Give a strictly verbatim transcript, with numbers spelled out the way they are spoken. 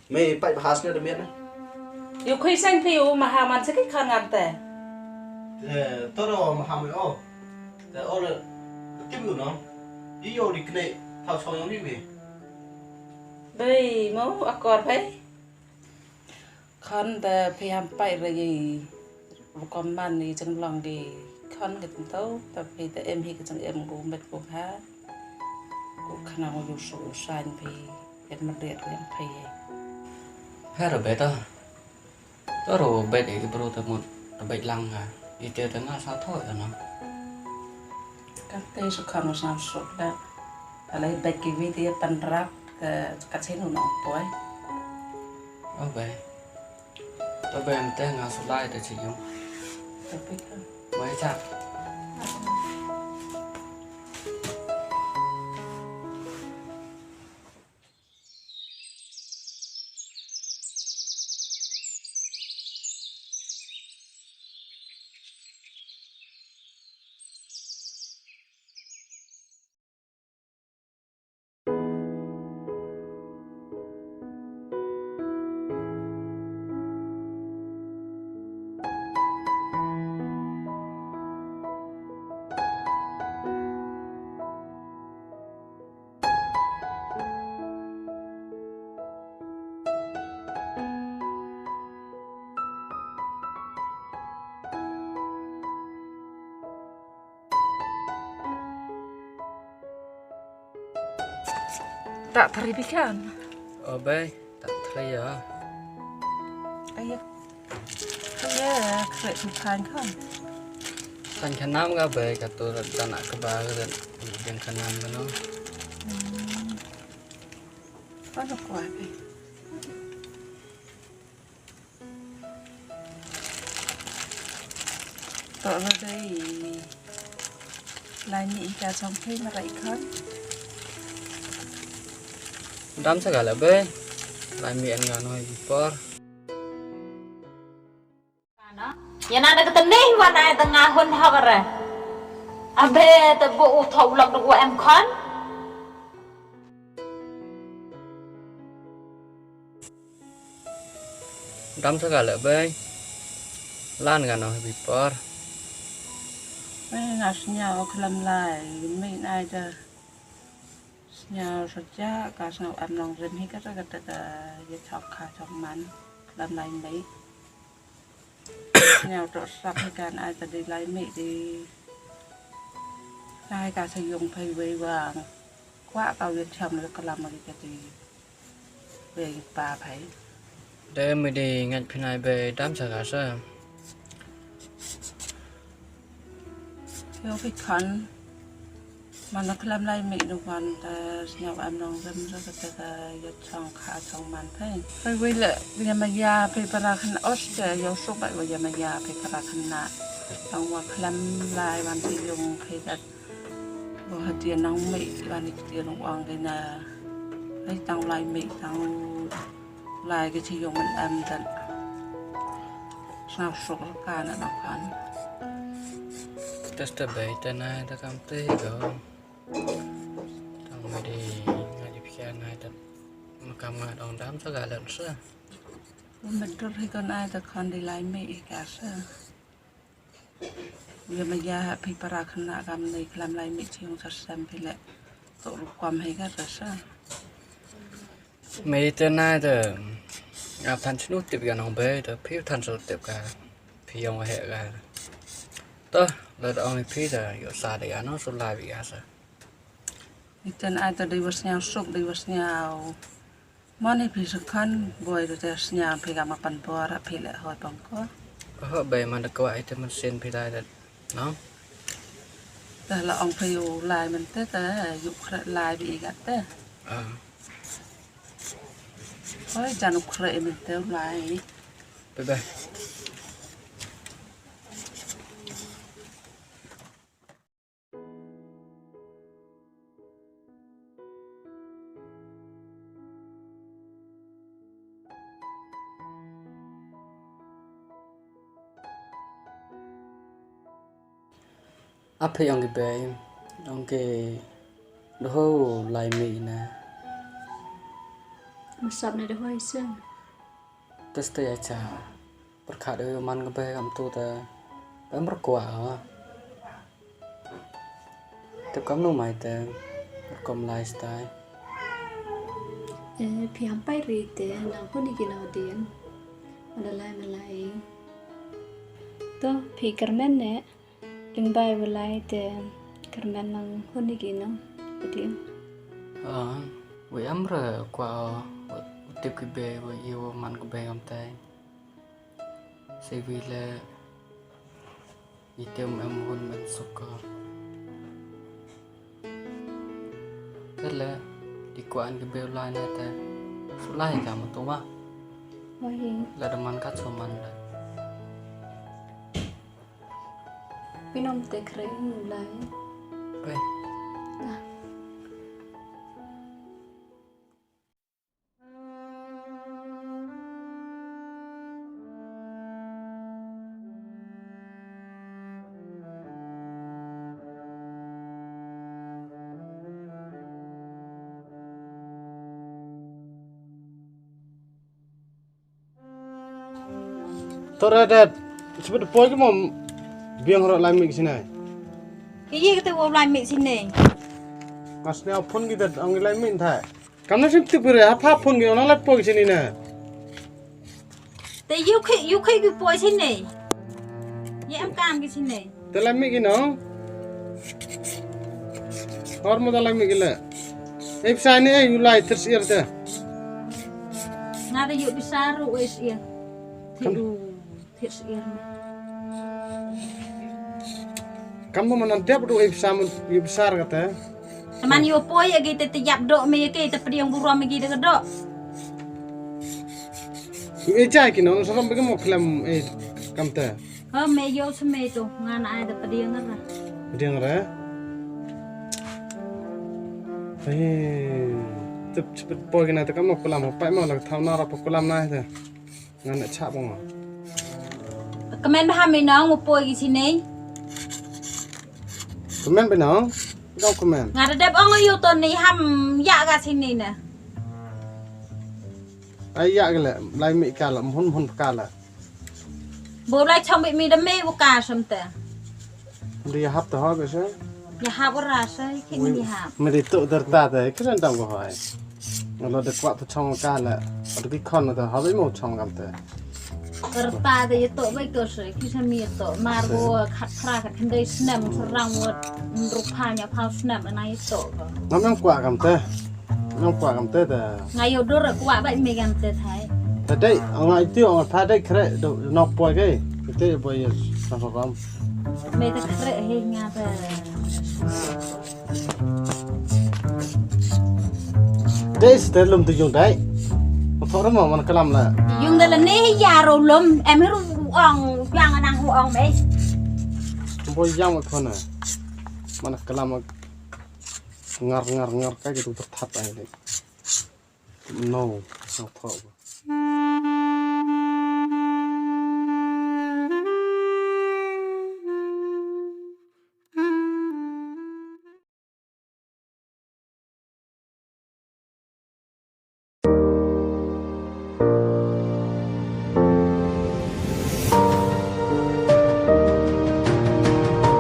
Me pait bha sne da miet na. Yu khui seng phi u maha man se ki khan ngam te. Te toro maha me o. Te o le tim u no. I yo di kne thau song yong di me. Bei mo akor bei. Khan te phi ham pait re yi. Rukom man ni jeng long di khan ke tau te phi te em hi ke jeng em gu met gu ha. Ku khana u yu su u sain phi em men riat riang phi. Her beta. Toro bet e bro te mut te bet lang ka. Ite te nga sa tho ya no. Ka te su khana sa su da. Alai bet ki wi te pan rap ke kat sinu no poi. Oh bai. To bai am te nga su lai te chi yung. Tapi kan. Bai cha. Tak teri bikan. Oh bai, tak teri ya. Ayo. Ayo, kre tu kan kan. Kan kanam ga bai ka tu dan nak ke bar dan yang kanam kan. Hmm. Ano kuat eh. To lo dei. Lai ni ika chong phi na rai khon. Dam sa gala be. Lai mi an ngano i por. Ya na na ka tene wa na ta nga hun ha ka re. Abe ta bu u thau lak du em khon. Dam sa ka leh bei. Lan ka noh bipor. Bei nga sñiaw khlem lai, mih nai da. Sñiaw sa ja ka sñiaw em nong rim hi ka ta ka ta ka ya chok kha chok man. Khlem lai mih. Sñiaw to sak hi kan ai ta di lai mih di. Nai ka sa yung phai wei wang. Kwah ka wei cham le klam ka di. Wei pa phai. De mi di ngat phi nai bei dam sa ka sa. Yo phi khan. Man la klam lai mi nu wan ta sñiaw am nong rem ra ka ta ka yo chong kha chong man phai. Phai wei le ya ma ya phai para khan os ke yo suk bai wei ya ma ya phai para khan na. Tang wa klam lai wan ti yung phai ka. Bo ha tia nang mei wan ni tia nang wang dei na. Ai tang lai mei tang lai ke chi yong man am dan. Snau sok ka na na kan. Tes te bei te nai te kam te go. Tang ma di ngai di pia nai te. Ma kam nga dong dam sa ga lan sa. Mentur hi kon ai te kan di lai mei ka sa. Ye ma ya ha phi para khana kam nei klam lai mi chiung sa sem phi le. To ru kwam hei ka rasa. Mei te nai te. Ap than chnu tip ka nong bei te phi than so tip ka. Phi yong he ka. To le ong phi te yo sa de ya no so lai bi ka sa. Iten ai te dei wa sñiaw suk dei wa sñiaw. Mane phi sa khan boi da te sñiaw phi ka ma pan bor phi le hoi pang ko. Ho bei man da kwah ite man sin phi dai da. No? Da la ong phi u lai man te te yu khreh lai bi i gat te. Ah. Hoi jan u khreh man te u lai. Bye bye. Aphe ong ki bei, ong ki doho lai mi na. Masap ne da hoi se. Te stay acha. Pyrkhat u man ka bei kam tu te. Pem berkuah. Tep kam nu mai te. Berkom lai stai. Eh, phi ham pai ri te nang puni ki nau dien. Ada lai malai. To phi kermen ne. Ring bai belai te kermen nang huni ki nau dien. Ah, we amra kwa u tep ki bei we iwo man ka bei kam tai. Sevi le item em hun men suka. Tele di kuan ke beu lai na te. Sulai ka matu ma. Oi. La deman kat soman la. Pinom te kre lai. Oi. Ah. To re det. Sibit poi ki mom biang ro lai mik sine. Ki ye kete wo lai mik sine. Mas ne phone ki det ang lai mik thai. Kam na sim tu pure ha pha phone ki ona lai poi sine na. Te yu khi yu khi ki poi sine. Ye am kam ki sine. Te lai mik ki no. Hor mo da lai mik ki le. Ei pisa ne ei yu lai thir sir te. Nga da yu pisa ru ei sir. Kam. Thit syiar. Kam mo manan tiap du ip sam ip sar kata. Teman yo poi agi te te yap dok me agi te pediang burom agi de dok. Yu e chai ki no salam bagi mo klem e kam te. Ha me yo se me tu ngan ai te pediang ra. Pediang ra. Eh, tep cepet poi kena te kam mo kulam pai mo lak thau na ra po kulam na te. Ngan chap mo. Kmen ba ham ino ngu poi ki sini. Kmen ba ino. Kau kmen. Nga da dep ong yu to ni ham ya ka sini na. Ai ya ka le lai mi ka la mhun mhun ka la. Bo lai chong bi mi da me bu ka sam te. Di hap to ha be se. Ya hap ra sai kin ni hap. Me di to der ta te kisan dang ko hai. Ngalo de kwat to chong ka la. Adu ki khon to ha be mo chong kam te. Ter ta de ye to be to sai kisan mi to mar bo khat phra khat khyndai snem sarang wo ruk pha nya pha snem na ye to. Ngam yang kwat kam te. Ngam kwat kam te te. Nga yo dur kwat ba me kam te thai. Te dei nga iti ong pha dei kre do nok poi ke. Te bo ye sa pha kam. Me te kre he nga te. Dei site lum tu yung dei. Thok ram man kalam la. Yung da la ne ya ro lum em ru ong yang nang hu ong me. Bo yang ma khona. Man kalam ngar ngar ngar ka gitu berthat ai dei. No, no thok.